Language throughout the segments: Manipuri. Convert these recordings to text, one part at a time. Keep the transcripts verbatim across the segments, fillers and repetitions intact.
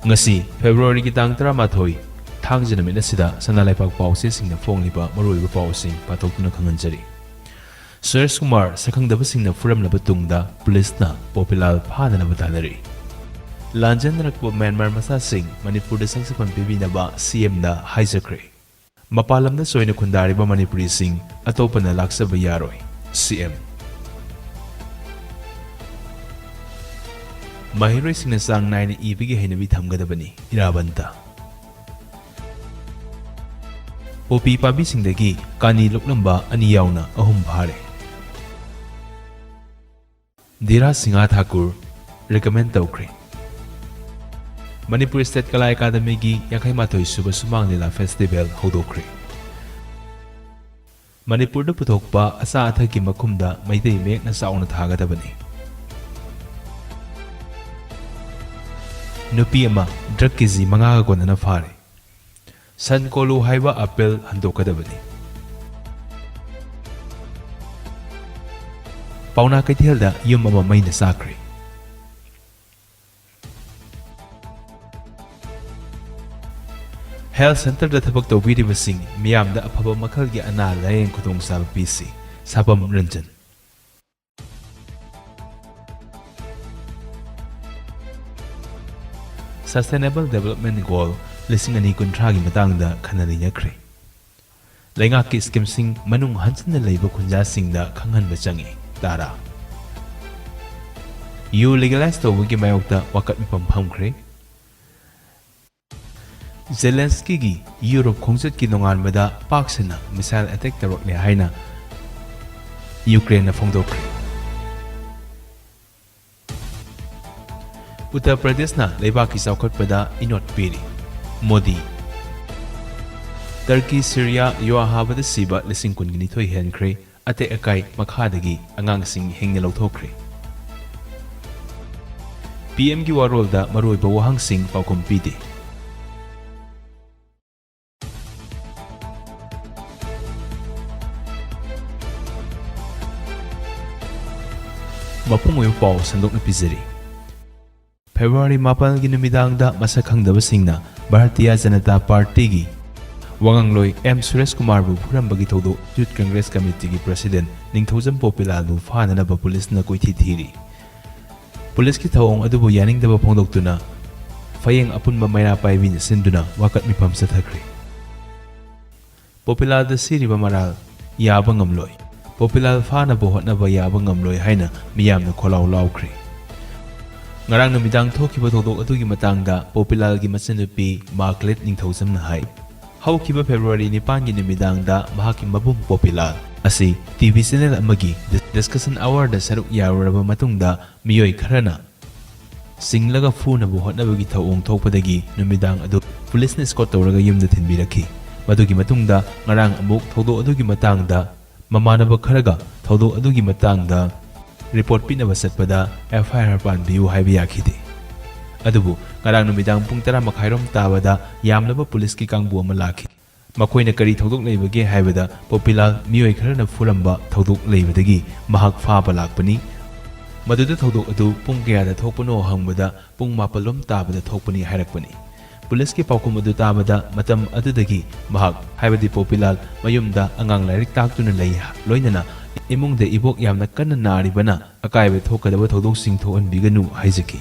ꯉꯁꯤ ꯐꯦꯕ꯭ꯔꯨꯋꯥꯔꯤꯒꯤ ꯇꯥꯡ ꯇꯔꯥꯃꯥꯊꯣꯏ, ꯊꯥꯡꯖ ꯅꯨꯃꯤꯠ ꯑꯁꯤꯗ ꯁꯅꯥ ꯂꯩꯕꯥꯛ ꯄꯥꯎꯆꯦꯁꯤꯡꯅ ꯐꯣꯡꯂꯤꯕ ꯃꯔꯨꯑꯣꯏꯕ ꯄꯥꯎꯁꯤꯡ ꯄꯥꯊꯣꯛꯇꯨꯅ ꯈꯪꯍꯟꯖꯔꯤ꯫ ꯁꯨꯔꯦꯁ ꯀꯨꯃꯥꯔ ꯁꯛꯈꯪꯗꯕꯁꯤꯡꯅ ꯐꯨꯔꯝꯂꯕ ꯇꯨꯡꯗ ꯄꯨꯂꯤꯁꯅ ꯄꯣꯄꯤꯂꯥꯜ ꯐꯥꯅꯅꯕ ꯇꯥꯟꯅꯔꯤ꯫ ꯂꯥꯟꯖꯦꯟꯅꯔꯛꯄ ꯃ꯭ꯌꯥꯟꯃꯥꯔ ꯃꯆꯥꯁꯤꯡ ꯃꯅꯤꯄꯨꯔꯗ ꯁꯛꯁꯛꯐꯝ ꯄꯤꯕꯤꯅꯕ ꯁꯤ ꯑꯦꯝꯗ ꯍꯥꯏꯖꯈ꯭ꯔꯦ꯫ ꯃꯄꯥꯟ ꯂꯝꯗ ꯆꯣꯏꯅ ꯈꯨꯟꯗꯥꯔꯤꯕ ꯃꯅꯤꯄꯨꯔꯤꯁꯤꯡ ꯑꯇꯣꯞꯄꯅ ꯂꯥꯛꯆꯕ ꯌꯥꯔꯣꯏ, ꯁꯤ ꯑꯦꯝ꯫ ꯃꯍꯩꯔꯣꯏꯁꯤꯡꯅ ꯆꯥꯡ ꯅꯥꯏꯅ ꯏꯕꯒꯤ ꯍꯩꯅꯕꯤ ꯊꯝꯒꯗꯕꯅꯤ, ꯏꯔꯥꯕꯟꯇ꯫ ꯄꯣꯄꯤ ꯄꯥꯝꯕꯤꯁꯤꯡꯗꯒꯤ ꯀꯥꯅꯤ ꯂꯣꯛꯂꯝꯕ ꯑꯅꯤ ꯌꯥꯎꯅ ꯑꯍꯨꯝ ꯐꯥꯔꯦ꯫ ꯙꯤꯔꯥꯖ ꯁꯤꯡꯍ ꯊꯥꯀꯨꯔ recommend ꯇꯧꯈ꯭ꯔꯦ꯫ ꯃꯅꯤꯄꯨꯔ ꯁ꯭ꯇꯦꯠ ꯀꯂꯥ ꯑꯦꯀꯥꯗꯃꯤꯒꯤ ꯌꯥꯡꯈꯩ ꯃꯥꯊꯣꯏ ꯁꯨꯕ ꯁꯨꯃꯥꯡ ꯂꯤꯂꯥ ꯐꯦꯁꯇꯤꯚꯦꯜ ꯍꯧꯗꯣꯛꯈ꯭ꯔꯦ꯫ ꯃꯅꯤꯄꯨꯔꯗ ꯄꯨꯊꯣꯛꯄ ꯑꯆꯥ ꯑꯊꯛꯀꯤ ꯃꯈꯨꯝꯗ ꯃꯩꯇꯩ ꯃꯌꯦꯛꯅ ꯆꯥꯎꯅ ꯊꯥꯒꯗꯕꯅꯤ꯫ ꯅꯨꯄꯤ ꯑꯃ ꯗ꯭ꯔꯒ ꯀꯦꯖꯤ ꯃꯉꯥꯒ ꯀꯣꯟꯅꯅ ꯐꯥꯔꯦ꯫ ꯁꯟ ꯀꯣꯜꯂꯨ ꯍꯥꯏꯕ ꯑꯄꯦꯜ ꯍꯟꯗꯣꯛꯀꯗꯕꯅꯤ꯫ ꯄꯥꯎꯅꯥ ꯀꯩꯊꯦꯜꯗ ꯌꯨꯝ ꯑꯃ ꯃꯩꯅ ꯆꯥꯛꯈ꯭ꯔꯦ꯫ ꯍꯦꯜꯊ ꯁꯦꯟꯇꯔꯗ ꯊꯕꯛ ꯇꯧꯕꯤꯔꯤꯕꯁꯤꯡ ꯃꯤꯌꯥꯝꯗ ꯑꯐꯕ ꯃꯈꯜꯒꯤ ꯑꯅꯥ ꯂꯥꯌꯦꯡ ꯈꯨꯗꯣꯡꯆꯥꯕ ꯄꯤꯁꯤ꯫ ꯁꯥꯄꯝ ꯔꯟꯖꯟ꯫ Sustainable Development Goal ꯂꯤꯁꯤꯡ ꯑꯅꯤ ꯀꯨꯟꯊ꯭ꯔꯥꯒꯤ ꯃꯇꯥꯡꯗ ꯈꯟꯅ ꯅꯩꯅꯈ꯭ꯔꯦ꯫ ꯂꯩꯉꯥꯛꯀꯤ ꯁ꯭ꯀꯤꯝꯁꯤꯡ ꯃꯅꯨꯡ ꯍꯟꯖꯤꯟꯅ ꯂꯩꯕ ꯈꯨꯟꯖꯥꯁꯤꯡꯗ ꯈꯪꯍꯟꯕ ꯆꯪꯏ꯫ ꯇꯔꯥ꯫ ꯌꯨ ꯂꯤꯒꯦꯂꯥꯏꯖ ꯇꯧꯕꯒꯤ ꯃꯥꯌꯣꯛꯇ ꯋꯥꯀꯠ ꯃꯤꯐꯝ ꯐꯝꯈ꯭ꯔꯦ꯫ ꯖꯦꯂꯦꯟꯁꯀꯤꯒꯤ ꯌꯨꯔꯣꯞ ꯈꯣꯡꯆꯠꯀꯤ ꯅꯣꯡꯉꯥꯟꯕꯗ ꯄꯥꯛ ꯁꯟꯅ ꯃꯤꯁꯥꯏꯜ ꯑꯦꯇꯦꯛ ꯇꯧꯔꯛꯂꯦ ꯍꯥꯏꯅ ꯌꯨꯀ꯭ꯔꯦꯟꯅ ꯐꯣꯡꯗꯣꯛꯈ꯭ꯔꯦ꯫ ꯎꯠꯇꯔ ꯄ꯭ꯔꯗꯦꯁꯅ ꯂꯩꯕꯥꯛꯀꯤ ꯆꯥꯎꯈꯠꯄꯗ ꯏꯅꯣꯠ ꯄꯤꯔꯤ꯫ ꯃꯣꯗꯤ꯫ ꯇꯔꯀꯤ ꯁꯤꯔꯤꯌꯥ ꯌꯨ ꯑꯍꯥꯕꯗ ꯁꯤꯕ ꯂꯤꯁꯤꯡ ꯀꯨꯟꯒ ꯅꯤꯊꯣꯏ ꯍꯦꯟꯈ꯭ꯔꯦ꯫ ꯑꯇꯦꯛ ꯑꯀꯥꯏ ꯃꯈꯥꯗꯒꯤ ꯑꯉꯥꯡꯁꯤꯡ ꯍꯤꯡꯅ ꯂꯧꯊꯣꯛꯈ꯭ꯔꯦ꯫ ꯄꯤ ꯑꯦꯝꯒꯤ ꯋꯥꯔꯣꯜꯗ ꯃꯔꯨꯑꯣꯏꯕ ꯋꯥꯍꯪꯁꯤꯡ ꯄꯥꯎꯈꯨꯝ ꯄꯤꯗꯦ꯫ ꯃꯄꯨꯡ ꯑꯣꯏꯕ ꯄꯥꯎ ꯁꯟꯗꯣꯛꯅ ꯄꯤꯖꯔꯤ꯫ ꯐꯦꯕ꯭ꯔꯨꯋꯥꯔꯤ ꯃꯥꯄꯜꯒꯤ ꯅꯨꯃꯤꯗꯥꯡꯗ ꯃꯁꯛ ꯈꯪꯗꯕꯁꯤꯡꯅ ꯚꯥꯔꯇꯤꯌꯥ ꯖꯅꯇꯥ ꯄꯥꯔꯇꯤꯒꯤ ꯋꯥꯉꯥꯡꯂꯣꯏ ꯑꯦꯝ ꯁꯨꯔꯦꯁ ꯀꯨꯃꯥꯔꯕꯨ ꯐꯨꯔꯝꯕꯒꯤ ꯊꯧꯗꯣꯛ ꯌꯨꯠ ꯀꯪꯒ꯭ꯔꯦꯁ ꯀꯃꯤꯇꯤꯒꯤ ꯄ꯭ꯔꯁꯤꯗꯦꯟ ꯅꯤꯡꯊꯧꯖꯝ ꯄꯣꯄꯤꯂꯥꯜꯕꯨ ꯐꯥꯅꯅꯕ ꯄꯨꯂꯤꯁꯅ ꯀꯣꯏꯊꯤ ꯊꯤꯔꯤ꯫ ꯄꯨꯂꯤꯁꯀꯤ ꯊꯧꯑꯣꯡ ꯑꯗꯨꯕꯨ ꯌꯥꯅꯤꯡꯗꯕ ꯐꯣꯡꯗꯣꯛꯇꯨꯅ ꯐꯌꯦꯡ ꯑꯄꯨꯟꯕ ꯃꯩꯔꯥ ꯄꯥꯏꯕꯤꯅ ꯁꯤꯟꯗꯨꯅ ꯋꯥꯀꯠ ꯃꯤꯐꯝ ꯆꯠꯊꯈ꯭ꯔꯦ꯫ ꯄꯣꯄꯤꯂꯥꯜꯗ ꯁꯤꯔꯤꯕ ꯃꯔꯥꯜ ꯌꯥꯕ ꯉꯝꯂꯣꯏ, ꯄꯣꯄꯤꯂꯥꯜ ꯐꯥꯅꯕ ꯍꯣꯠꯅꯕ ꯌꯥꯕ ꯉꯝꯂꯣꯏ ꯍꯥꯏꯅ ꯃꯤꯌꯥꯝꯅ ꯈꯣꯜꯂꯥꯎ ꯂꯥꯎꯈ꯭ꯔꯦ꯫ ꯉꯔꯥꯡ ꯅꯨꯃꯤꯗꯥꯡ ꯊꯣꯛꯈꯤꯕ ꯊꯧꯗꯣꯛ ꯑꯗꯨꯒꯤ ꯃꯇꯥꯡꯗ ꯄꯣꯄꯤꯂꯥꯜꯒꯤ ꯃꯆꯟꯅꯨꯄꯤ ꯃꯥꯔꯒꯂꯦꯠ ꯅꯤꯡꯊꯧꯖꯝꯅ ꯍꯥꯏ, ꯍꯧꯈꯤꯕ ꯐꯦꯕ꯭ꯔꯨꯋꯥꯔꯤ ꯅꯤꯄꯥꯟꯒꯤ ꯅꯨꯃꯤꯗꯥꯡꯗ ꯃꯍꯥꯛꯀꯤ ꯃꯕꯨꯡ ꯄꯣꯄꯤꯂꯥꯜ ꯑꯁꯤ ꯇꯤ ꯚꯤ ꯆꯦꯅꯦꯜ ꯑꯃꯒꯤ ꯗꯤꯁꯀꯁꯟ ꯑꯋꯥꯔꯗ ꯁꯔꯨꯛ ꯌꯥꯔꯨꯔꯕ ꯃꯇꯨꯡꯗ ꯃꯤꯑꯣꯏ ꯈꯔꯅ ꯆꯤꯡꯂꯒ ꯐꯨꯅꯕ ꯍꯣꯠꯅꯕꯒꯤ ꯊꯧꯑꯣꯡ ꯊꯣꯛꯄꯗꯒꯤ ꯅꯨꯃꯤꯗꯥꯡ ꯑꯗꯨ ꯄꯨꯂꯤꯁꯅ ꯏꯁꯀꯣꯠ ꯇꯧꯔꯒ ꯌꯨꯝꯗ ꯊꯤꯟꯕꯤꯔꯛꯈꯤ꯫ ꯃꯗꯨꯒꯤ ꯃꯇꯨꯡꯗ ꯉꯔꯥꯡ ꯑꯃꯨꯛ ꯊꯧꯗꯣꯛ ꯑꯗꯨꯒꯤ ꯃꯇꯥꯡꯗ ꯃꯃꯥꯟꯅꯕ ꯈꯔꯒ ꯊꯧꯗꯣꯛ ꯑꯗꯨꯒꯤ ꯃꯇꯥꯡꯗ ꯔꯤꯄꯣꯔꯠ ꯄꯤꯅꯕ ꯆꯠꯄꯗ ꯑꯦꯐ ꯑꯥꯏ ꯑꯥꯔ ꯄꯥꯟꯕꯤꯌꯨ ꯍꯥꯏꯕ ꯌꯥꯈꯤꯗꯦ꯫ ꯑꯗꯨꯕꯨ ꯉꯔꯥꯡ ꯅꯨꯃꯤꯗꯥꯡ ꯄꯨꯡ ꯇꯔꯥ ꯃꯈꯥꯏꯔꯣꯝ ꯇꯥꯕꯗ ꯌꯥꯝꯂꯕ ꯄꯨꯂꯤꯁꯀꯤ ꯀꯥꯡꯕꯨ ꯑꯃ ꯂꯥꯛꯈꯤ꯫ ꯃꯈꯣꯏꯅ ꯀꯔꯤ ꯊꯧꯗꯣꯛ ꯂꯩꯕꯒꯦ ꯍꯥꯏꯕꯗ ꯄꯣꯄꯤꯂꯥꯜ ꯃꯤꯑꯣꯏ ꯈꯔꯅ ꯐꯨꯔꯝꯕ ꯊꯧꯗꯣꯛ ꯂꯩꯕꯗꯒꯤ ꯃꯍꯥꯛ ꯐꯥꯕ ꯂꯥꯛꯄꯅꯤ꯫ ꯃꯗꯨꯗ ꯊꯧꯗꯣꯛ ꯑꯗꯨ ꯄꯨꯡ ꯀꯌꯥꯗ ꯊꯣꯛꯄꯅꯣ ꯍꯪꯕꯗ ꯄꯨꯡ ꯃꯥꯄꯜꯂꯣꯝ ꯇꯥꯕꯗ ꯊꯣꯛꯄꯅꯤ ꯍꯥꯏꯔꯛꯄꯅꯤ꯫ ꯄꯨꯂꯤꯁꯀꯤ ꯄꯥꯎꯈꯨꯝ ꯑꯗꯨ ꯇꯥꯕꯗ ꯃꯇꯝ ꯑꯗꯨꯗꯒꯤ ꯃꯍꯥꯛ, ꯍꯥꯏꯕꯗꯤ ꯄꯣꯄꯤꯂꯥꯜ, ꯃꯌꯨꯝꯗ ꯑꯉꯥꯡ ꯂꯥꯏꯔꯤꯛ ꯇꯥꯛꯇꯨꯅ ꯂꯩ, ꯂꯣꯏꯅꯅ ꯏꯃꯨꯡꯗ ꯏꯕꯣꯛ ꯌꯥꯝꯅ ꯀꯟꯅ ꯅꯥꯔꯤꯕꯅ ꯑꯀꯥꯏꯕ ꯊꯣꯛꯀꯗꯕ ꯊꯧꯗꯣꯛꯁꯤꯡ ꯊꯣꯛꯍꯟꯕꯤꯒꯅꯨ ꯍꯥꯏꯖꯈꯤ꯫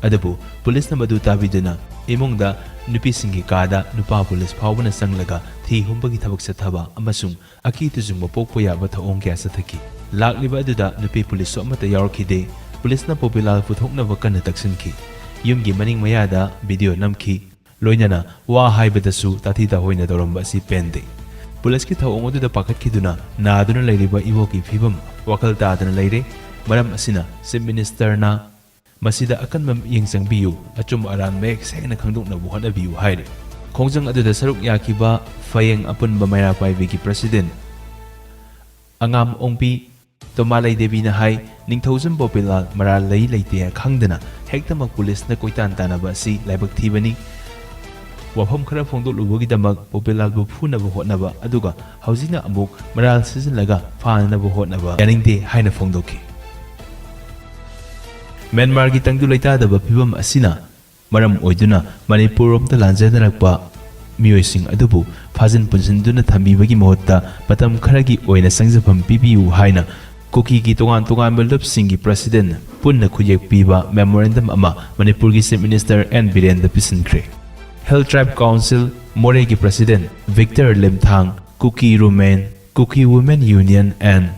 ꯑꯗꯨꯕꯨ ꯄꯨꯂꯤꯁꯅ ꯃꯗꯨ ꯇꯥꯕꯤꯗꯨꯅ ꯏꯃꯨꯡꯗ ꯅꯨꯄꯤꯁꯤꯡꯒꯤ ꯀꯥꯗ ꯅꯨꯄꯥ ꯄꯨꯂꯤꯁ ꯐꯥꯎꯕꯅ ꯆꯪꯂꯒ ꯊꯤ ꯍꯨꯝꯕꯒꯤ ꯊꯕꯛ ꯆꯠꯊꯕ ꯑꯃꯁꯨꯡ ꯑꯀꯤ ꯇꯨꯖꯨꯡꯕ ꯄꯣꯛꯄ ꯌꯥꯕ ꯊꯧꯑꯣꯡ ꯀꯌꯥ ꯆꯠꯊꯈꯤ꯫ ꯂꯥꯛꯂꯤꯕ ꯑꯗꯨꯗ ꯅꯨꯄꯤ ꯄꯨꯂꯤꯁꯁꯨ ꯑꯃꯠꯇ ꯌꯥꯎꯔꯛꯈꯤꯗꯦ꯫ ꯄꯨꯂꯤꯁꯅ ꯄꯣꯄꯤꯂꯥꯜ ꯄꯨꯊꯣꯛꯅꯕ ꯀꯟꯅ ꯇꯛꯁꯤꯟꯈꯤ꯫ ꯌꯨꯝꯒꯤ ꯃꯅꯤꯡ ꯃꯌꯥꯗ ꯚꯤꯗꯤꯑꯣ ꯅꯝꯈꯤ꯫ ꯂꯣꯏꯅꯅ ꯋꯥ ꯍꯥꯏꯕꯗꯁꯨ ꯇꯥꯊꯤ ꯇꯥꯑꯣꯏꯅ ꯇꯧꯔꯝꯕ ꯑꯁꯤ ꯄꯦꯟꯗꯦ꯫ ꯄꯨꯂꯤꯁꯀꯤ ꯊꯧꯑꯣꯡ ꯑꯗꯨꯗ ꯄꯥꯈꯠꯈꯤꯗꯨꯅ ꯅꯥꯗꯨꯅ ꯂꯩꯔꯤꯕ ꯏꯕꯣꯛꯀꯤ ꯐꯤꯕꯝ ꯋꯥꯈꯜ ꯇꯥꯗꯅ ꯂꯩꯔꯦ꯫ ꯃꯔꯝ ꯑꯁꯤꯅ ꯆꯤꯐ ꯃꯤꯅꯤꯁꯇꯔꯅ ꯃꯁꯤꯗ ꯑꯀꯟꯕ ꯃꯤꯠꯌꯦꯡ ꯆꯪꯕꯤꯌꯨ, ꯑꯆꯨꯝ ꯑꯔꯥꯟ ꯃꯌꯦꯛ ꯁꯦꯡꯅ ꯈꯪꯗꯣꯛꯅꯕ ꯍꯣꯠꯅꯕꯤꯌꯨ ꯍꯥꯏꯔꯤ꯫ ꯈꯣꯡꯖꯪ ꯑꯗꯨꯗ ꯁꯔꯨꯛ ꯌꯥꯈꯤꯕ ꯐꯌꯦꯡ ꯑꯄꯨꯟꯕ ꯃꯩꯔꯥ ꯄꯥꯏꯕꯤꯒꯤ ꯄ꯭ꯔꯁꯤꯗꯦꯟ ꯑꯉꯥꯝ ꯑꯣꯡꯕꯤ ꯇꯣꯃꯥꯂꯩ ꯗꯦꯕꯤꯅ ꯍꯥꯏ, ꯅꯤꯡꯊꯧꯖꯝ ꯄꯣꯄꯤꯂꯥꯜ ꯃꯔꯥꯜ ꯂꯩ ꯂꯩꯇꯦ ꯈꯪꯗꯅ ꯍꯦꯛꯇꯃꯛ ꯄꯨꯂꯤꯁꯅ ꯀꯣꯏꯇꯥꯟ ꯇꯥꯟꯅꯕ ꯑꯁꯤ ꯂꯥꯏꯕꯛ ꯊꯤꯕꯅꯤ꯫ ꯋꯥꯐꯝ ꯈꯔ ꯐꯣꯡꯗꯣꯛꯂꯨꯕꯒꯤꯗꯃꯛ ꯄꯣꯄꯤꯂꯥꯜꯕꯨ ꯐꯨꯅꯕ ꯍꯣꯠꯅꯕ, ꯑꯗꯨꯒ ꯍꯧꯖꯤꯛꯅ ꯑꯃꯨꯛ ꯃꯔꯥꯜ ꯁꯤꯖꯤꯜꯂꯒ ꯐꯥꯅꯅꯕ ꯍꯣꯠꯅꯕ ꯌꯥꯅꯤꯡꯗꯦ ꯍꯥꯏꯅ ꯐꯣꯡꯗꯣꯛꯈꯤ꯫ ꯃ꯭ꯌꯥꯟꯃꯥꯔꯒꯤ ꯇꯪꯗꯨ ꯂꯩꯇꯥꯗꯕ ꯐꯤꯕꯝ ꯑꯁꯤꯅ ꯃꯔꯝ ꯑꯣꯏꯗꯨꯅ ꯃꯅꯤꯄꯨꯔꯔꯣꯝꯗ ꯂꯥꯟꯖꯦꯟꯅꯔꯛꯄ ꯃꯤꯑꯣꯏꯁꯤꯡ ꯑꯗꯨꯕꯨ ꯐꯥꯖꯤꯟ ꯄꯨꯟꯁꯤꯟꯗꯨꯅ ꯊꯝꯕꯤꯕꯒꯤ ꯃꯍꯨꯠꯇ ꯃꯇꯝ ꯈꯔꯒꯤ ꯑꯣꯏꯅ ꯆꯪꯖꯐꯝ ꯄꯤꯕꯤꯌꯨ ꯍꯥꯏꯅ ꯀꯨꯀꯤꯒꯤ ꯇꯣꯉꯥꯟ ꯇꯣꯉꯥꯟꯕ ꯂꯨꯞꯁꯤꯡꯒꯤ ꯄ꯭ꯔꯁꯤꯗꯦꯟ ꯄꯨꯟꯅ ꯈꯨꯠꯌꯦꯛ ꯄꯤꯕ ꯃꯦꯃꯣꯔꯦꯟꯗꯝ ꯑꯃ ꯃꯅꯤꯄꯨꯔꯒꯤ ꯆꯤꯐ ꯃꯤꯅꯤꯁꯇꯔ ꯑꯦꯟ ꯕꯤꯔꯦꯟꯗ ꯄꯤꯁꯤꯟꯈ꯭ꯔꯦ꯫ ꯍꯤꯜ ꯇ꯭ꯔꯥꯏꯕ ꯀꯥꯎꯟꯁꯤꯜ ꯃꯣꯔꯦꯒꯤ president Victor Lemthang, Kuki women, Kuki women union and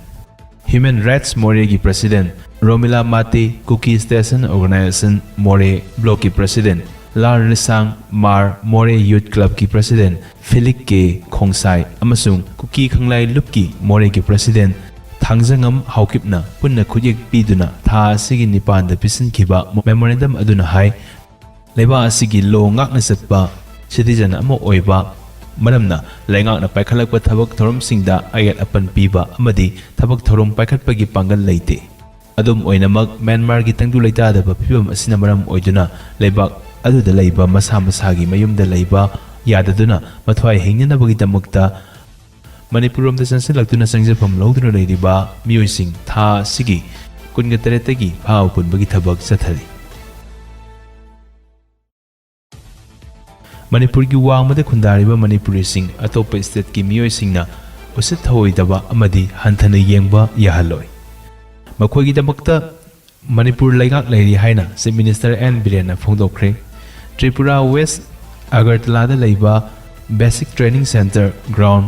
human rights ꯃꯣꯔꯦꯒꯤ president Romila Mate, Kuki station organisation Moreh ꯕ꯭ꯂꯣꯛꯀꯤ ꯄ꯭ꯔꯁꯤꯗꯦꯟ ꯂꯥꯜ ꯔꯤꯁꯥꯡ, ꯃꯥꯔ ꯃꯣꯔꯦ ꯌꯨꯠ ꯀ꯭ꯂꯕꯀꯤ ꯄ꯭ꯔꯁꯤꯗꯦꯟ ꯐꯤꯂꯤꯛ ꯀꯦ ꯈꯣꯡꯁꯥꯏ ꯑꯃꯁꯨꯡ ꯀꯨꯀꯤ ꯈꯪꯂꯥꯏ ꯂꯨꯞꯀꯤ ꯃꯣꯔꯦꯒꯤ ꯄ꯭ꯔꯁꯤꯗꯦꯟ ꯊꯥꯡꯖꯉꯝ ꯍꯥꯎꯀꯤꯞꯅ ꯄꯨꯟꯅ ꯈꯨꯠꯌꯦꯛ ꯄꯤꯗꯨꯅ ꯊꯥ ꯑꯁꯤꯒꯤ ꯅꯤꯄꯥꯟꯗ ꯄꯤꯁꯤꯟꯈꯤꯕ ꯃꯦꯃꯣꯔꯦꯟꯗꯝ ꯑꯗꯨꯅ ꯍꯥꯏ, ꯂꯩꯕꯥꯛ ꯑꯁꯤꯒꯤ ꯂꯣ ꯉꯥꯛꯅ ꯆꯠꯄ ꯁꯤꯇꯤꯖꯟ ꯑꯃ ꯑꯣꯏꯕ ꯃꯔꯝꯅ ꯂꯩꯉꯥꯛꯅ ꯄꯥꯏꯈꯠꯂꯛꯄ ꯊꯕꯛ ꯊꯧꯔꯝꯁꯤꯡꯗ ꯑꯌꯦꯠ ꯑꯄꯟ ꯄꯤꯕ ꯑꯃꯗꯤ ꯊꯕꯛ ꯊꯧꯔꯝ ꯄꯥꯏꯈꯠꯄꯒꯤ ꯄꯥꯡꯒꯜ ꯂꯩꯇꯦ꯫ ꯑꯗꯨꯝ ꯑꯣꯏꯅꯃꯛ, ꯃ꯭ꯌꯥꯟꯃꯥꯔꯒꯤ ꯇꯪꯗꯨ ꯂꯩꯇꯥꯗꯕ ꯐꯤꯕꯝ ꯑꯁꯤꯅ ꯃꯔꯝ ꯑꯣꯏꯗꯨꯅ ꯂꯩꯕꯥꯛ ꯑꯗꯨꯗ ꯂꯩꯕ ꯃꯁꯥ ꯃꯁꯥꯒꯤ ꯃꯌꯨꯝꯗ ꯂꯩꯕ ꯌꯥꯗꯗꯨꯅ ꯃꯊ꯭ꯋꯥꯏ ꯍꯤꯡꯅꯅꯕꯒꯤꯗꯃꯛꯇ ꯃꯅꯤꯄꯨꯔꯔꯣꯝꯗ ꯆꯪꯁꯤꯜꯂꯛꯇꯨꯅ ꯆꯪꯖꯐꯝ ꯂꯧꯗꯨꯅ ꯂꯩꯔꯤꯕ ꯃꯤꯑꯣꯏꯁꯤꯡ ꯊꯥ ꯑꯁꯤꯒꯤ ꯀꯨꯟꯒ ꯇꯔꯦꯠꯇꯒꯤ ꯐꯥꯕ ꯄꯨꯟꯕꯒꯤ ꯊꯕꯛ ꯆꯠꯊꯔꯤ꯫ ꯃꯅꯤꯄꯨꯔꯒꯤ ꯋꯥꯡꯃꯗ ꯈꯨꯟꯗꯥꯔꯤꯕ ꯃꯅꯤꯄꯨꯔꯤꯁꯤꯡ ꯑꯇꯣꯞꯄ ꯁ꯭ꯇꯦꯠꯀꯤ ꯃꯤꯑꯣꯏꯁꯤꯡꯅ ꯎꯁꯤꯠ ꯊꯑꯣꯏꯗꯕ ꯑꯃꯗꯤ ꯍꯟꯊꯅ ꯌꯦꯡꯕ ꯌꯥꯍꯜꯂꯣꯏ꯫ ꯃꯈꯣꯏꯒꯤꯗꯃꯛꯇ ꯃꯅꯤꯄꯨꯔ ꯂꯩꯉꯥꯛ ꯂꯩꯔꯤ ꯍꯥꯏꯅ ꯆꯤꯐ ꯃꯤꯅꯤꯁꯇꯔ ꯑꯦꯟ ꯕꯤꯔꯦꯟꯅ ꯐꯣꯡꯗꯣꯛꯈ꯭ꯔꯦ꯫ ꯇ꯭ꯔꯤꯄꯨꯔꯥ ꯋꯦꯁ ꯑꯒꯔꯇꯂꯥꯗ ꯂꯩꯕ basic training centre ground,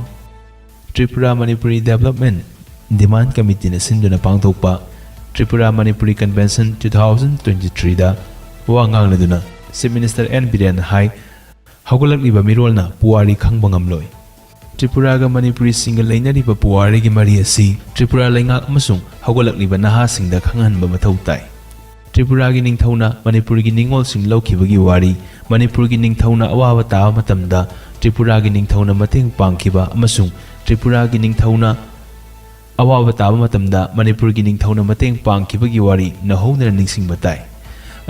Tripura Manipuri development demand ꯀꯃꯤꯇꯤꯅ ꯁꯤꯟꯗꯨꯅ ꯄꯥꯡꯊꯣꯛꯄ Tripura Manipuri convention two thousand twenty ꯊ꯭ꯔꯤꯗ ꯋꯥ ꯉꯥꯡꯂꯗꯨꯅ ꯆꯤꯐ ꯃꯤꯅꯤꯁꯇꯔ ꯑꯦꯟ ꯕꯤꯔꯦꯟꯅ ꯍꯥꯏ, ꯍꯧꯒꯠꯂꯛꯂꯤꯕ ꯃꯤꯔꯣꯜꯅ ꯄꯨꯋꯥꯔꯤ ꯈꯪꯕ ꯉꯝꯂꯣꯏ꯫ ꯇ꯭ꯔꯤꯄꯨꯔꯥꯒ ꯃꯅꯤꯄꯨꯔꯤꯁꯤꯡꯒ ꯂꯩꯅꯔꯤꯕ ꯄꯨꯋꯥꯔꯤꯒꯤ ꯃꯔꯤ ꯑꯁꯤ ꯇ꯭ꯔꯤꯄꯨꯔꯥ ꯂꯩꯉꯥꯛ ꯑꯃꯁꯨꯡ ꯍꯧꯒꯠꯂꯛꯂꯤꯕ ꯅꯍꯥꯁꯤꯡꯗ ꯈꯪꯍꯟꯕ ꯃꯊꯧ ꯇꯥꯏ꯫ ꯇ꯭ꯔꯤꯄꯨꯔꯥꯒꯤ ꯅꯤꯡꯊꯧꯅ ꯃꯅꯤꯄꯨꯔꯒꯤ ꯅꯤꯡꯉꯣꯜꯁꯤꯡ ꯂꯧꯈꯤꯕꯒꯤ ꯋꯥꯔꯤ, ꯃꯅꯤꯄꯨꯔꯒꯤ ꯅꯤꯡꯊꯧꯅ ꯑꯋꯥꯕ ꯇꯥꯕ ꯃꯇꯝꯗ ꯇ꯭ꯔꯤꯄꯨꯔꯥꯒꯤ ꯅꯤꯡꯊꯧꯅ ꯃꯇꯦꯡ ꯄꯥꯡꯈꯤꯕ ꯑꯃꯁꯨꯡ ꯇ꯭ꯔꯤꯄꯨꯔꯥꯒꯤ ꯅꯤꯡꯊꯧꯅ ꯑꯋꯥꯕ ꯇꯥꯕ ꯃꯇꯝꯗ ꯃꯅꯤꯄꯨꯔꯒꯤ ꯅꯤꯡꯊꯧꯅ ꯃꯇꯦꯡ ꯄꯥꯡꯈꯤꯕꯒꯤ ꯋꯥꯔꯤ ꯅꯧꯍꯧꯅꯅ ꯅꯤꯡꯁꯤꯡꯕ ꯇꯥꯏ꯫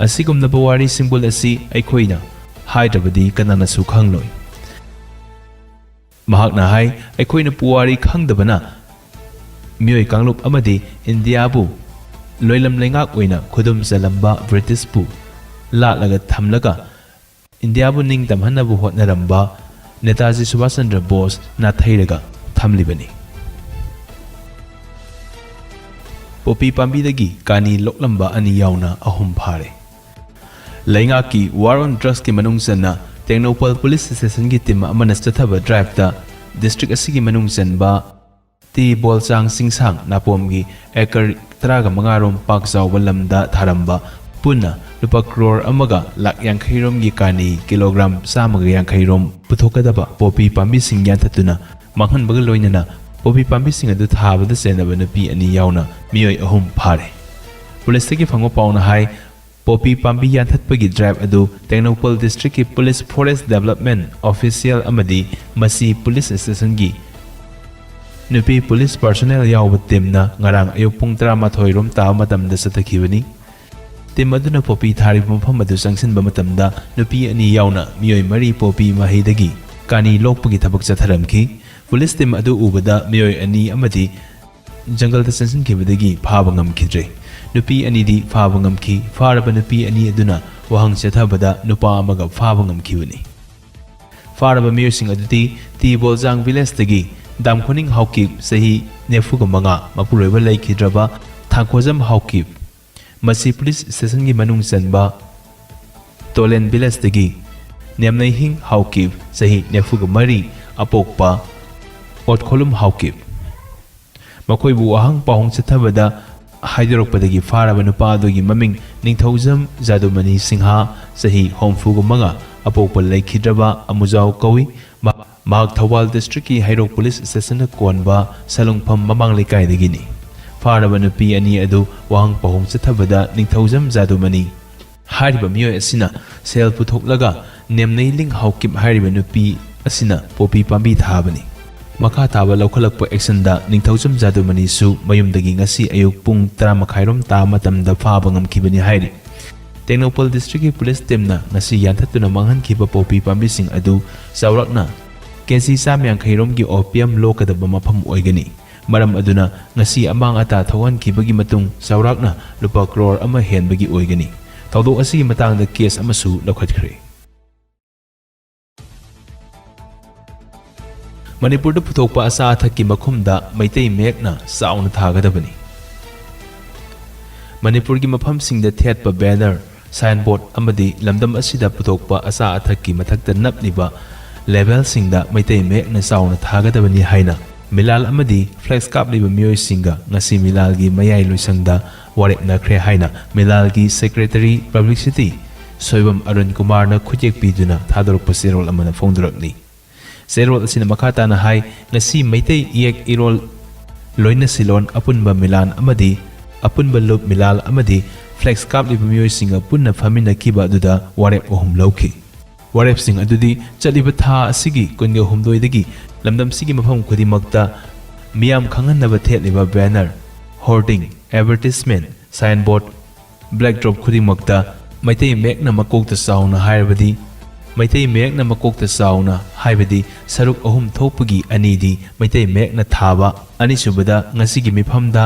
ꯑꯁꯤꯒꯨꯝꯂꯕ ꯋꯥꯔꯤ ꯁꯤꯡꯕꯨꯜ ꯑꯁꯤ ꯑꯩꯈꯣꯏꯅ ꯍꯥꯏꯗ꯭ꯔꯕꯗꯤ ꯀꯅꯥꯅꯁꯨ ꯈꯪꯂꯣꯏ꯫ ꯃꯍꯥꯛꯅ ꯍꯥꯏ, ꯑꯩꯈꯣꯏꯅ ꯄꯨꯋꯥꯔꯤ ꯈꯪꯗꯕꯅ ꯃꯤꯑꯣꯏ ꯀꯥꯡꯂꯨꯞ ꯑꯃꯗꯤ ꯏꯟꯗꯤꯌꯥꯕꯨ ꯂꯣꯏꯂꯝ ꯂꯩꯉꯥꯛ ꯑꯣꯏꯅ ꯈꯨꯗꯨꯝ ꯆꯜꯂꯝꯕ ꯕ꯭ꯔꯤꯇꯤꯁꯄꯨ ꯂꯥꯠꯂꯒ ꯊꯝꯂꯒ ꯏꯟꯗꯤꯌꯥꯕꯨ ꯅꯤꯡꯇꯝꯍꯟꯅꯕ ꯍꯣꯠꯅꯔꯝꯕ ꯅꯦꯇꯥꯖꯤ ꯁꯨꯚꯥꯁ ꯆꯟꯗ꯭ꯔ ꯕꯣꯁ ꯅꯥꯊꯩꯔꯒ ꯊꯝꯂꯤꯕꯅꯤ꯫ ꯄꯣꯄꯤ ꯄꯥꯝꯕꯤꯗꯒꯤ ꯀꯥꯅꯤ ꯂꯣꯛꯂꯝꯕ ꯑꯅꯤ ꯌꯥꯎꯅ ꯑꯍꯨꯝ ꯐꯥꯔꯦ꯫ ꯂꯩꯉꯥꯛꯀꯤ War on Drugsꯀꯤ ꯃꯅꯨꯡ ꯆꯟꯅ ꯇꯦꯡꯅꯧꯄꯜ ꯄꯨꯂꯤꯁ ꯁ꯭ꯇꯦꯁꯟꯒꯤ ꯇꯤꯝ ꯑꯃꯅ ꯆꯠꯊꯕ ꯗ꯭ꯔꯥꯏꯚꯇ ꯗꯤꯁꯇ꯭ꯔꯤꯛ ꯑꯁꯤꯒꯤ ꯃꯅꯨꯡ ꯆꯟꯕ ꯇꯤ ꯕꯣꯜꯆꯥꯡ ꯆꯤꯡꯁꯥꯡ ꯅꯥꯄꯣꯝꯒꯤ ꯑꯦꯀꯔ ꯇꯔꯥꯒ ꯃꯉꯥ ꯔꯣꯝ ꯄꯥꯛ ꯆꯥꯎꯕ ꯂꯝꯗ ꯊꯥꯔꯝꯕ ꯄꯨꯟꯅ ꯂꯨꯄꯥ ꯀ꯭ꯔꯣꯔ ꯑꯃꯒ ꯂꯥꯛ ꯌꯥꯡꯈꯩ ꯔꯣꯝꯒꯤ ꯀꯥꯅꯤ ꯀꯤꯂꯣꯒ꯭ꯔꯥꯝ ꯆꯥꯝꯃꯒ ꯌꯥꯡꯈꯩ ꯔꯣꯝ ꯄꯨꯊꯣꯛꯀꯗꯕ ꯄꯣꯄꯤ ꯄꯥꯝꯕꯤꯁꯤꯡ ꯌꯥꯟꯊꯠꯇꯨꯅ ꯃꯥꯡꯍꯟꯕꯒ ꯂꯣꯏꯅꯅ ꯄꯣꯄꯤ ꯄꯥꯝꯕꯤꯁꯤꯡ ꯑꯗꯨ ꯊꯥꯕꯗ ꯆꯦꯟꯅꯕ ꯅꯨꯄꯤ ꯑꯅꯤ ꯌꯥꯎꯅ ꯃꯤꯑꯣꯏ ꯑꯍꯨꯝ ꯐꯥꯔꯦ꯫ ꯄꯨꯂꯤꯁꯇꯒꯤ ꯐꯪꯕ ꯄꯥꯎꯅ ꯍꯥꯏ, ꯄꯣꯄꯤ ꯄꯥꯝꯕꯤ ꯌꯥꯟꯊꯠꯄꯒꯤ ꯗ꯭ꯔꯥꯏꯚ ꯑꯗꯨ ꯇꯦꯡꯅꯧꯄꯜ ꯗꯤꯁꯇ꯭ꯔꯤꯛꯀꯤ ꯄꯨꯂꯤꯁ ꯐꯣꯔꯦꯁ ꯗꯦꯕꯂꯞꯃꯦꯟ ꯑꯣꯐꯤꯁꯤꯌꯦꯜ ꯑꯃꯗꯤ ꯃꯁꯤ ꯄꯨꯂꯤꯁ ꯁ꯭ꯇꯦꯁꯟꯒꯤ ꯅꯨꯄꯤ ꯄꯨꯂꯤꯁ ꯄꯥꯔꯁꯣꯅꯦꯜ ꯌꯥꯎꯕ ꯇꯤꯝꯅ ꯉꯔꯥꯡ ꯑꯌꯨꯛ ꯄꯨꯡ ꯇꯔꯥꯃꯥꯊꯣꯏ ꯔꯣꯝ ꯇꯥꯕ ꯃꯇꯝꯗ ꯆꯠꯊꯈꯤꯕꯅꯤ꯫ ꯇꯤꯝ ꯑꯗꯨꯅ ꯄꯣꯄꯤ ꯊꯥꯔꯤꯕ ꯃꯐꯝ ꯑꯗꯨ ꯆꯪꯁꯤꯟꯕ ꯃꯇꯝꯗ ꯅꯨꯄꯤ ꯑꯅꯤ ꯌꯥꯎꯅ ꯃꯤꯑꯣꯏ ꯃꯔꯤ ꯄꯣꯄꯤ ꯃꯍꯩꯗꯒꯤ ꯀꯥꯅꯤ ꯂꯣꯛꯄꯒꯤ ꯊꯕꯛ ꯆꯠꯊꯔꯝꯈꯤ꯫ ꯄꯨꯂꯤꯁ ꯇꯤꯝ ꯑꯗꯨ ꯎꯕꯗ ꯃꯤꯑꯣꯏ ꯑꯅꯤ ꯑꯃꯗꯤ ꯖꯪꯒꯜꯗ ꯆꯪꯁꯤꯟꯈꯤꯕꯗꯒꯤ ꯐꯥꯕ ꯉꯝꯈꯤꯗ꯭ꯔꯦ꯫ ꯅꯨꯄꯤ ꯑꯅꯤꯗꯤ ꯐꯥꯕ ꯉꯝꯈꯤ꯫ ꯐꯥꯔꯕ ꯅꯨꯄꯤ ꯑꯅꯤ ꯑꯗꯨꯅ ꯋꯥꯍꯪ ꯆꯠꯊꯕꯗ ꯅꯨꯄꯥ ꯑꯃꯒ ꯐꯥꯕ ꯉꯝꯈꯤꯕꯅꯤ꯫ ꯐꯥꯔꯕ ꯃꯤꯑꯣꯏꯁꯤꯡ ꯑꯗꯨꯗꯤ ꯇꯤ ꯕꯣꯜꯖꯥꯡ ꯚꯤꯂꯦꯖꯇꯒꯤ ꯗꯥꯝꯈꯣꯅꯤꯡ ꯍꯥꯎꯀꯤꯞ, ꯆꯍꯤ ꯅꯤꯐꯨꯒ ꯃꯉꯥ, ꯃꯄꯨꯔꯣꯏꯕ ꯂꯩꯈꯤꯗ꯭ꯔꯕ ꯊꯥꯡꯈꯣꯖꯝ ꯍꯥꯎꯀꯤꯞ, ꯃꯁꯤ ꯄꯨꯂꯤꯁ ꯁ꯭ꯇꯦꯁꯟꯒꯤ ꯃꯅꯨꯡ ꯆꯟꯕ ꯇꯣꯂꯦꯟ ꯚꯤꯂꯦꯖꯇꯒꯤ ꯅꯦꯝꯅꯩꯍꯤꯡ ꯍꯥꯎꯀꯤꯞ, ꯆꯍꯤ ꯅꯤꯐꯨꯒ ꯃꯔꯤ, ꯑꯄꯣꯛꯄ ꯑꯣꯠꯈꯣꯂꯨꯝ ꯍꯥꯎꯀꯤꯞ꯫ ꯃꯈꯣꯏꯕꯨ ꯋꯥꯍꯪ ꯄꯥꯎꯍꯪ ꯆꯠꯊꯕꯗ ꯍꯥꯏꯗꯣꯔꯛꯄꯗꯒꯤ ꯐꯥꯔꯕ ꯅꯨꯄꯥ ꯑꯗꯨꯒꯤ ꯃꯃꯤꯡ ꯅꯤꯡꯊꯧꯖꯝ ꯖꯥꯗꯨꯃꯅꯤ ꯁꯤꯡꯍꯥ, ꯆꯍꯤ ꯍꯨꯝꯐꯨꯒ ꯃꯉꯥ, ꯑꯄꯣꯛꯄ ꯂꯩꯈꯤꯗ꯭ꯔꯕ ꯑꯃꯨꯖꯥꯎ ꯀꯧꯏ꯫ ꯃꯍꯥꯛ ꯊꯧꯕꯥꯜ ꯗꯤꯁꯇ꯭ꯔꯤꯛꯀꯤ ꯍꯩꯔꯣꯛ ꯄꯨꯂꯤꯁ ꯁ꯭ꯇꯦꯁꯟꯗ ꯀꯣꯟꯕ ꯁꯂꯨꯡꯐꯝ ꯃꯃꯥꯡ ꯂꯩꯀꯥꯏꯗꯒꯤꯅꯤ꯫ ꯐꯥꯔꯕ ꯅꯨꯄꯤ ꯑꯅꯤ ꯑꯗꯨ ꯋꯥꯍꯪ ꯄꯥꯎꯍꯪ ꯆꯠꯊꯕꯗ ꯅꯤꯡꯊꯧꯖꯝ ꯖꯥꯗꯨꯃꯅꯤ ꯍꯥꯏꯔꯤꯕ ꯃꯤꯑꯣꯏ ꯑꯁꯤꯅ ꯁꯦꯜ ꯄꯨꯊꯣꯛꯂꯒ ꯅꯦꯝꯅꯩꯂꯤꯡ ꯍꯥꯎꯀꯤꯞ ꯍꯥꯏꯔꯤꯕ ꯅꯨꯄꯤ ꯑꯁꯤꯅ ꯄꯣꯄꯤ ꯄꯥꯝꯕꯤ ꯊꯥꯕꯅꯤ꯫ ꯃꯈꯥ ꯇꯥꯕ ꯂꯧꯈꯠꯂꯛꯄ ꯑꯦꯛꯁꯟꯗ ꯅꯤꯡꯊꯧꯖꯝ ꯖꯥꯗꯨꯃꯅꯤꯁꯨ ꯃꯌꯨꯝꯗꯒꯤ ꯉꯁꯤ ꯑꯌꯨꯛ ꯄꯨꯡ ꯇꯔꯥ ꯃꯈꯥꯏꯔꯣꯝ ꯇꯥꯕ ꯃꯇꯝꯗ ꯐꯥꯕ ꯉꯝꯈꯤꯕꯅꯤ ꯍꯥꯏꯔꯤ꯫ ꯇꯦꯡꯅꯧꯄꯜ ꯗꯤꯁꯇ꯭ꯔꯤꯛꯀꯤ ꯄꯨꯂꯤꯁ ꯇꯤꯝꯅ ꯉꯁꯤ ꯌꯥꯟꯊꯠꯇꯨꯅ ꯃꯥꯡꯍꯟꯈꯤꯕ ꯄꯣꯄꯤ ꯄꯥꯝꯕꯤꯁꯤꯡ ꯑꯗꯨ ꯆꯥꯎꯔꯥꯛꯅ ꯀꯦꯖꯤ ꯆꯥꯝꯃ ꯌꯥꯡꯈꯩ ꯔꯣꯝꯒꯤ ꯑꯣꯄꯤꯌꯝ ꯂꯣꯛꯀꯗꯕ ꯃꯐꯝ ꯑꯣꯏꯒꯅꯤ꯫ ꯃꯔꯝ ꯑꯗꯨꯅ ꯉꯁꯤ ꯑꯃꯥꯡ ꯑꯇꯥ ꯊꯣꯛꯍꯟꯈꯤꯕꯒꯤ ꯃꯇꯨꯡ ꯆꯥꯎꯔꯥꯛꯅ ꯂꯨꯄꯥ ꯀ꯭ꯔꯣꯔ ꯑꯃ ꯍꯦꯟꯕꯒꯤ ꯑꯣꯏꯒꯅꯤ꯫ ꯊꯧꯗꯣꯛ ꯑꯁꯤꯒꯤ ꯃꯇꯥꯡꯗ ꯀꯦꯁ ꯑꯃꯁꯨ ꯂꯧꯈꯠꯈ꯭ꯔꯦ꯫ ꯃꯅꯤꯄꯨꯔꯗ ꯄꯨꯊꯣꯛꯄ ꯑꯆꯥ ꯑꯊꯛꯀꯤ ꯃꯈꯨꯝꯗ ꯃꯩꯇꯩ ꯃꯌꯦꯛꯅ ꯆꯥꯎꯅ ꯊꯥꯒꯗꯕꯅꯤ꯫ ꯃꯅꯤꯄꯨꯔꯒꯤ ꯃꯐꯝꯁꯤꯡꯗ ꯊꯦꯠꯄ ꯕꯦꯅꯔ, ꯁꯥꯏꯟꯕꯣꯔꯗ ꯑꯃꯗꯤ ꯂꯝꯗꯝ ꯑꯁꯤꯗ ꯄꯨꯊꯣꯛꯄ ꯑꯆꯥ ꯑꯊꯛꯀꯤ ꯃꯊꯛꯇ ꯅꯞꯂꯤꯕ ꯂꯦꯕꯦꯜꯁꯤꯡꯗ ꯃꯩꯇꯩ ꯃꯌꯦꯛꯅ ꯆꯥꯎꯅ ꯊꯥꯒꯗꯕꯅꯤ ꯍꯥꯏꯅ ꯃꯤꯂꯥꯜ ꯑꯃꯗꯤ ꯐ꯭ꯂꯦꯛꯁ ꯀꯥꯞꯂꯤꯕ ꯃꯤꯑꯣꯏꯁꯤꯡꯒ ꯉꯁꯤ ꯃꯤꯂꯥꯜꯒꯤ ꯃꯌꯥꯏ ꯂꯣꯏꯁꯪꯗ ꯋꯥꯔꯦꯞꯅꯈ꯭ꯔꯦ ꯍꯥꯏꯅ ꯃꯤꯂꯥꯜꯒꯤ ꯁꯦꯀ꯭ꯔꯦꯇꯔꯤ ꯄꯕ꯭ꯂꯤꯁꯤꯇꯤ ꯁꯣꯏꯕꯝ ꯑꯔꯨꯟ ꯀꯨꯃꯥꯔꯅ ꯈꯨꯠꯌꯦꯛ ꯄꯤꯗꯨꯅ ꯊꯥꯗꯣꯔꯛꯄ ꯆꯦꯔꯣꯜ ꯑꯃꯅ ꯐꯣꯡꯗꯣꯔꯛꯂꯤ꯫ ꯆꯦꯔꯣꯜ ꯑꯁꯤꯅ ꯃꯈꯥ ꯇꯥꯅ ꯍꯥꯏ, ꯉꯁꯤ ꯃꯩꯇꯩ ꯏꯌꯦꯛ ꯏꯔꯣꯜ ꯂꯣꯏꯅ ꯁꯤꯂꯣꯟ ꯑꯄꯨꯟꯕ ꯃꯤꯂꯥꯟ ꯑꯃꯗꯤ ꯑꯄꯨꯟꯕ ꯂꯨꯞ ꯃꯤꯂꯥꯜ ꯑꯃꯗꯤ ꯐ꯭ꯂꯦꯛꯁ ꯀꯥꯞꯂꯤꯕ ꯃꯤꯑꯣꯏꯁꯤꯡꯒ ꯄꯨꯟꯅ ꯐꯝꯃꯤꯟꯅꯈꯤꯕ ꯑꯗꯨꯗ ꯋꯥꯔꯦꯞ ꯑꯍꯨꯝ ꯂꯧꯈꯤ꯫ ꯋꯥꯔꯦꯞꯁꯤꯡ ꯑꯗꯨꯗꯤ ꯆꯠꯂꯤꯕ ꯊꯥ ꯑꯁꯤꯒꯤ ꯀꯨꯟꯒ ꯍꯨꯝꯗꯣꯏꯗꯒꯤ ꯂꯝꯗꯝꯁꯤꯒꯤ ꯃꯐꯝ ꯈꯨꯗꯤꯡꯃꯛꯇ ꯃꯤꯌꯥꯝ ꯈꯪꯍꯟꯅꯕ ꯊꯦꯠꯂꯤꯕ ꯕꯦꯅꯔ, ꯍꯣꯔꯗꯤꯡ, ꯑꯦꯗꯚꯔꯇꯤꯁꯃꯦꯟ, ꯁꯥꯏꯟꯕꯣꯔꯗ, ꯕ꯭ꯂꯦꯛꯗ꯭ꯔꯣꯞ ꯈꯨꯗꯤꯡꯃꯛꯇ ꯃꯩꯇꯩ ꯃꯌꯦꯛꯅ ꯃꯀꯣꯛꯇ ꯆꯥꯎꯅ ꯍꯥꯏꯔꯕꯗꯤ, ꯃꯩꯇꯩ ꯃꯌꯦꯛꯅ ꯃꯀꯣꯛꯇ ꯆꯥꯎꯅ ꯍꯥꯏꯕꯗꯤ ꯁꯔꯨꯛ ꯑꯍꯨꯝ ꯊꯣꯛꯄꯒꯤ ꯑꯅꯤꯗꯤ ꯃꯩꯇꯩ ꯃꯌꯦꯛꯅ ꯊꯥꯕ, ꯑꯅꯤꯁꯨꯕꯗ ꯉꯁꯤꯒꯤ ꯃꯤꯐꯝꯗ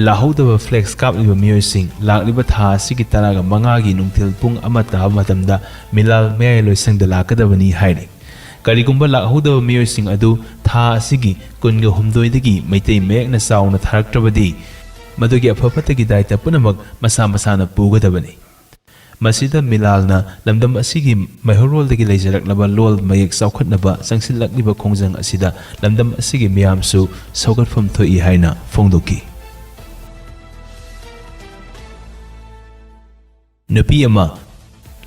ꯂꯥꯛꯍꯧꯗꯕ ꯐ꯭ꯂꯦꯛꯁ ꯀꯥꯞꯂꯤꯕ ꯃꯤꯑꯣꯏꯁꯤꯡ ꯂꯥꯛꯂꯤꯕ ꯊꯥ ꯑꯁꯤꯒꯤ ꯇꯔꯥꯒ ꯃꯉꯥꯒꯤ ꯅꯨꯡꯊꯤꯜ ꯄꯨꯡ ꯑꯃ ꯇꯥꯕ ꯃꯇꯝꯗ ꯃꯤꯂꯥꯜ ꯃꯌꯥꯏ ꯂꯣꯏꯁꯪꯗ ꯂꯥꯛꯀꯗꯕꯅꯤ ꯍꯥꯏꯔꯤ꯫ ꯀꯔꯤꯒꯨꯝꯕ ꯂꯥꯛꯍꯧꯗꯕ ꯃꯤꯑꯣꯏꯁꯤꯡ ꯑꯗꯨ ꯊꯥ ꯑꯁꯤꯒꯤ ꯀꯨꯟꯒ ꯍꯨꯝꯗꯣꯏꯗꯒꯤ ꯃꯩꯇꯩ ꯃꯌꯦꯛꯅ ꯆꯥꯎꯅ ꯊꯥꯔꯛꯇ꯭ꯔꯕꯗꯤ ꯃꯗꯨꯒꯤ ꯑꯐ ꯐꯠꯇꯒꯤ ꯗꯥꯏꯇ ꯄꯨꯝꯅꯃꯛ ꯃꯁꯥ ꯃꯁꯥꯅ ꯄꯨꯒꯗꯕꯅꯤ꯫ ꯃꯁꯤꯗ ꯃꯤꯂꯥꯜꯅ ꯂꯝꯗꯝ ꯑꯁꯤꯒꯤ ꯃꯩꯍꯧꯔꯣꯜꯗꯒꯤ ꯂꯩꯖꯔꯛꯂꯕ ꯂꯣꯜ ꯃꯌꯦꯛ ꯆꯥꯎꯈꯠꯅꯕ ꯆꯪꯁꯤꯜꯂꯛꯂꯤꯕ ꯈꯣꯡꯖꯪ ꯑꯁꯤꯗ ꯂꯝꯗꯝ ꯑꯁꯤꯒꯤ ꯃꯤꯌꯥꯝꯁꯨ ꯁꯧꯒꯠꯐꯝ ꯊꯣꯛꯏ ꯍꯥꯏꯅ ꯐꯣꯡꯗꯣꯛꯈꯤ꯫ ꯅꯨꯄꯤ ꯑꯃ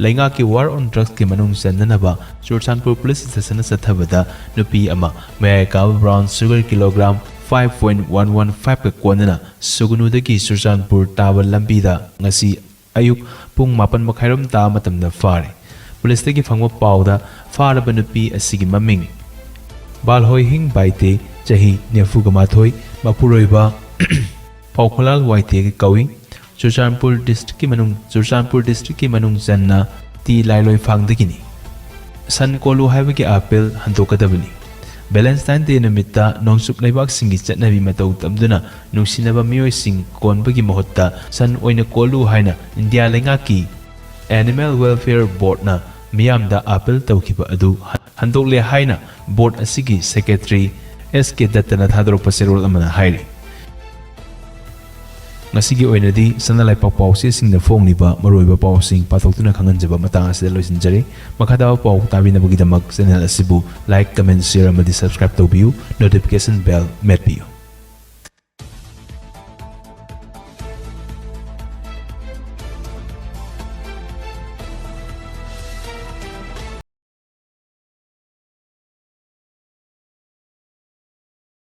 ꯂꯩꯉꯥꯛꯀꯤ War on Drugsꯀꯤ ꯃꯅꯨꯡ ꯆꯟꯅꯅꯕ ꯆꯨꯔꯆꯥꯟꯄꯨꯔ ꯄꯨꯂꯤꯁ ꯁ꯭ꯇꯦꯁꯟꯗ ꯆꯠꯊꯕꯗ ꯅꯨꯄꯤ ꯑꯃ ꯃꯌꯥꯏ ꯀꯥꯕ brown sugar kilogram five point one one fiveꯀ ꯀꯣꯟꯅꯅ ꯁꯨꯒꯅꯨꯗꯒꯤ ꯆꯨꯔꯆꯥꯟꯄꯨꯔ ꯇꯥꯕ ꯂꯝꯕꯤꯗ ꯉꯁꯤ ꯑꯌꯨꯛ ꯄꯨꯡ ꯃꯥꯄꯟ ꯃꯈꯥꯏꯔꯣꯝ ꯇꯥꯕ ꯃꯇꯝꯗ ꯐꯥꯔꯦ꯫ ꯄꯨꯂꯤꯁꯇꯒꯤ ꯐꯪꯕ ꯄꯥꯎꯗ ꯐꯥꯔꯕ ꯅꯨꯄꯤ ꯑꯁꯤꯒꯤ ꯃꯃꯤꯡ ꯕꯥꯜꯍꯣꯏꯍꯤꯡ ꯕꯥꯏꯇꯦ, ꯆꯍꯤ ꯅꯤꯐꯨꯒ ꯃꯥꯊꯣꯏ, ꯃꯄꯨꯔꯣꯏꯕ ꯄꯥꯎꯈꯣꯂꯥꯜ ꯋꯥꯏꯇꯦ ꯀꯧꯏ꯫ ꯆꯨꯔꯆꯥꯟꯄꯨꯔ districtꯀꯤ ꯃꯅꯨꯡ, ꯆꯨꯔꯆꯥꯟꯄꯨꯔ districtꯀꯤ ꯃꯅꯨꯡ ꯆꯟꯅ ꯇꯤ ꯂꯥꯏꯂꯣꯏꯐꯥꯡꯗꯒꯤꯅꯤ꯫ ꯁꯟ ꯀꯣꯜꯂꯨ ꯍꯥꯏꯕꯒꯤ ꯑꯥꯄꯦꯜ ꯍꯟꯗꯣꯛꯀꯗꯕꯅꯤ꯫ Valentine Day ꯅꯨꯃꯤꯠꯇ ꯅꯣꯡꯆꯨꯞ ꯂꯩꯕꯥꯛꯁꯤꯡꯒꯤ ꯆꯠꯅꯕꯤ ꯃꯇꯧ ꯇꯝꯗꯨꯅ ꯅꯨꯡꯁꯤꯅꯕ ꯃꯤꯑꯣꯏꯁꯤꯡ ꯀꯣꯟꯕꯒꯤ ꯃꯍꯨꯠꯇ ꯁꯟ ꯑꯣꯏꯅ ꯀꯣꯜꯂꯨ ꯍꯥꯏꯅ ꯏꯟꯗꯤꯌꯥ ꯂꯩꯉꯥꯛꯀꯤ Animal Welfare Boardꯅ ꯃꯤꯌꯥꯝꯗ ꯑꯥꯄꯤꯜ ꯇꯧꯈꯤꯕ ꯑꯗꯨ ꯍꯟꯗꯣꯛꯂꯦ ꯍꯥꯏꯅ ꯕꯣꯔꯗ ꯑꯁꯤꯒꯤ ꯁꯦꯀ꯭ꯔꯦꯇꯔꯤ ꯑꯦꯁ ꯀꯦ ꯗꯠꯇꯅ ꯊꯥꯗꯣꯔꯛꯄ ꯆꯦꯔꯣꯜ ꯑꯃꯅ ꯍꯥꯏꯔꯤ꯫ ꯉꯁꯤꯒꯤ ꯑꯣꯏꯅꯗꯤ ꯁꯅꯥ ꯂꯩꯄꯥꯛ ꯄꯥꯎꯆꯦꯁꯤꯡꯗ ꯐꯣꯡꯂꯤꯕ ꯃꯔꯨꯑꯣꯏꯕ ꯄꯥꯎꯁꯤꯡ ꯄꯥꯊꯣꯛꯇꯨꯅ ꯈꯪꯍꯟꯖꯕ ꯃꯇꯥꯡ ꯑꯁꯤꯗ ꯂꯣꯏꯁꯤꯟꯖꯔꯦ꯫ ꯃꯈꯥ ꯇꯥꯕ ꯄꯥꯎ ꯇꯥꯕꯤꯅꯕꯒꯤꯗꯃꯛ ꯆꯦꯅꯦꯜ ꯑꯁꯤꯕꯨ like, comment, share ꯑꯃꯗꯤ subscribe ꯇꯧꯕꯤꯌꯨ꯫ Notification bell ꯃꯦꯠꯄꯤꯌꯨ꯫